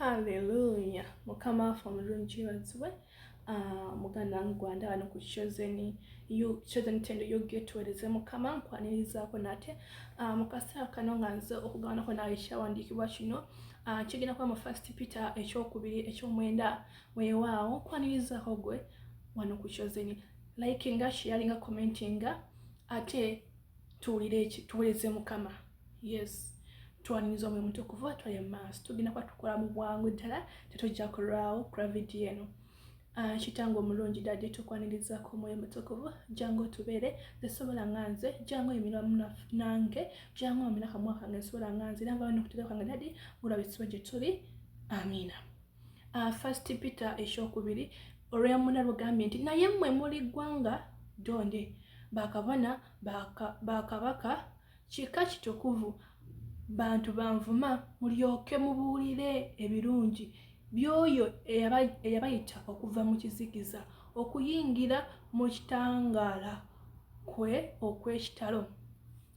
Hallelujah. Mukama waffe omulungi yebazibwe. Muganda wange gwanda wano ku Chosen you Chosen Tendo UG, tuweereze Mukama. Nkwanirizaako nate mu kaseera kano nga nze okugabanako nawe ekyawandiikibwa kino. Kigenda kuba mu First Peter ekyokubiri ekyomwenda. Weewaawo, nkwanirizaako gwe wano ku Chosen. Likinga, sharinga, commentinga, ate tuwulire eki tuweereze Mukama. Yes, twaniriza Omwoyo Mutukuvu atwale mu maaso. Tugenda kuba tukola mu bwangu ddala, tetujja kulwawo kula vidiyo eno. Kitange omulungi, daddy, tukwanirizaako Omwoyo Mutukuvu. Jangu otubeere. Nsobola nga nze, jangu oyimirwamu nange, jangu omina kamwa kange. Nsobola nga nze, era nvawo nokutera kwange, daddy, gulabisibwa gye tuli. Amiina. First Peter ekyokubiri olwemuna lugambye nti, "Naye mmwe muli ggwanga ddonde, bakabona bakabaka, kika kitukuvu, bantu banvuma, mulyoke mubuulire ebirungi by'oyo eyabayita okuva mu kizikiza okuyingira mu kitangaala kwe okw'ekitalo."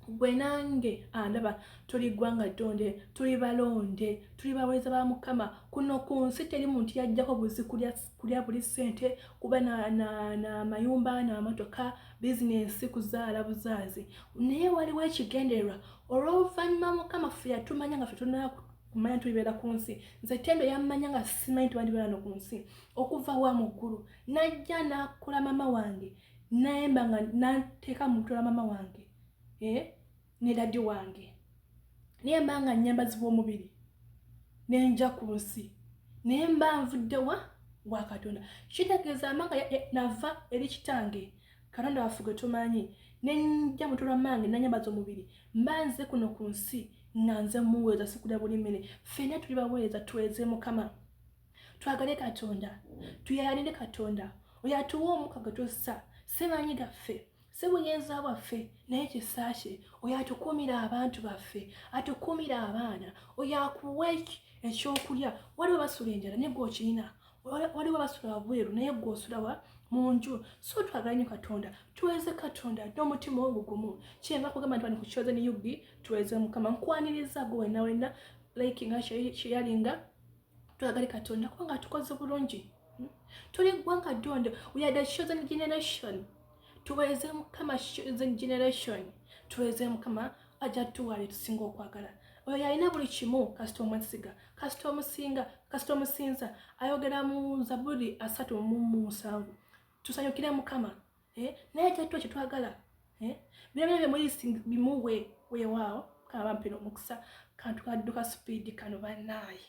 Gwe nange andaba, tuli ggwanga ddonde, tuli balonde, tuli baweereza ba Mukama kuno ku nsi. Teri muntu yajjako buzi kulya buli ssente, kuba n'amayumba n'amamotoka, bizinensi, kuzaala buzaazi, naye waliwo ekigendererwa. Olw'oluvannyuma Mukama ffe yatumanya nga ffe tunaa kumanya tulibeera ku nsi. Nze Tendo yammanya nga simanyi tibandibeera no ku nsi. Okuva wa mu ggulu najja n'akola mama wange, nayemba nga nanteeka mu mutwe lwa mama wange, eh, ne daddy wange, naye mba nga nnyambazibwa omubiri nenja ku nsi, naye mba nvudde wa Katonda. Kitegeeza amba nga nava eri Kitange Katonda waffe gwe tumanyi, nenja mutwe lwa mange, nanyambaza omubiri, mba nze kuno ku nsi nga nze muweereza, si kulya buli mmere. Ffenna tuli baweereza. Tuweereze Mukama, twagale Katonda, tuyayanire Katonda oyo atuwa omukka gwe tussa. Si maanyi gaffe, si buyinza bwaffe, naye kisa kye. Oyo atukuumira abantu baffe, atukuumira abaana, oyo akuwa ekyokulya. Waliwo basula enjala, naye gwe okirina. Waliwo basula wabweru, naye gwe osula wa mu nju. So twagala nnyo Katonda, tuweeze Katonda n'omutima ogugumu. Kyenva kugamba nti wano ku Chosen UG tuweeze Mukama. Nkwaniriza gwe wenna wenna, likinga, sharinga, twagale Katonda kubanga atukoze bulungi. Tuli ggwanga ddonde. We are the chosen generation. Tuweeze Mukama. Chosen generation, tuweeze Mukama, ajja tuwa bye tusinga okwagala. Oyo yalina buli kimu kasita omwesiga, kasita omusinga, kasita omusinza. Ayogera mu Zabuli 37, "Tusanyukire Mukama," eh? Naye ajja tuwa kyetwagala, eh? Bino byona byemuli bimuwe. Weewaawo, kama bampera omukisa. Kantu kadduka speed kano, bannaaye.